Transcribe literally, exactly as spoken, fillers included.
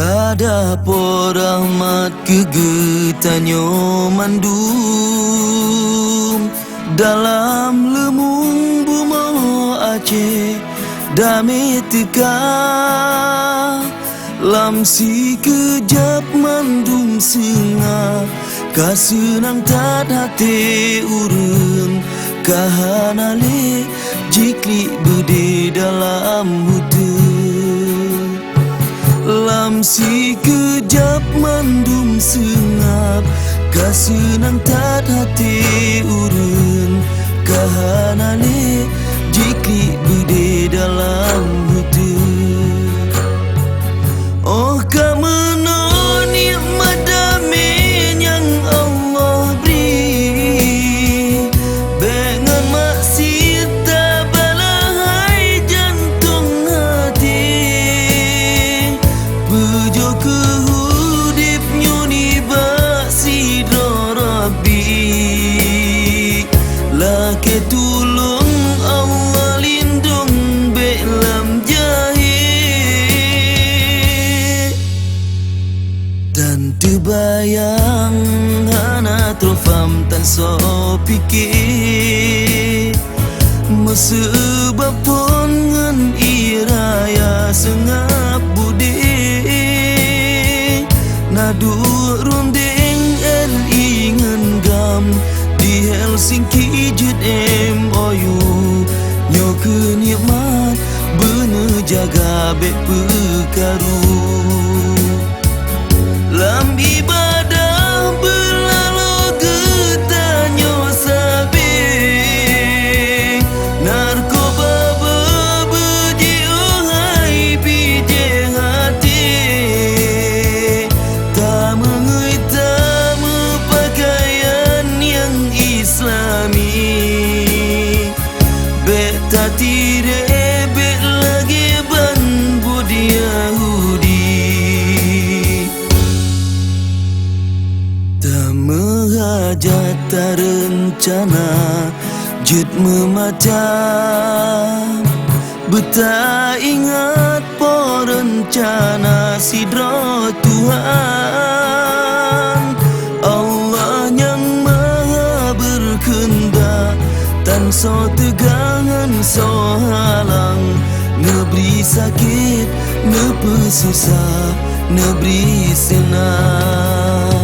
Ada po rahmat keu geutanyoe mandum dalam leumong bumoe Aceh damé teuka. Lam sikeujab mandum seungab, ka seunang that até ureuëng, ka hana lé jiklik beudé dalam uteuen. Lam sikeujab mandum seungab, ka seunang that até ureuëng, ka hana lé jiklik beudé dalam uteuen. Oh, ka meunoe nikmat damé nyang Allah bri, bék ngon maksiet tabalah hai jantong até. Beujôh keuh udeb nyoe nibak sidroe Rabbi. Lakée tulông Allah lindong bék lam jahé. Tan teubayang hana troh pham tan soe pike. Meuseubab phon ngon ie raya seungab budé. Na duek rundeng R I ngon GAM di Helsinki jeuet M O U. Nyoe keuh nikmat beuneujaga bék peukaru. Lam ibadah beulaloe geutanyoe sabe, narkoba beubeujeuet hai bijéh até. Tameungui tameupakaian nyang Islami. Bék tatirée, bék lagée ban buet Yahudi. Tameuhajat tareuncana jeuet meumacam, beutaingat po reuncana sidroe Tuhan. Allah nyang maha beureukeundak, tan soe teuga ngon soe halang. Neubri sakét, neupeususah, neubri seunang.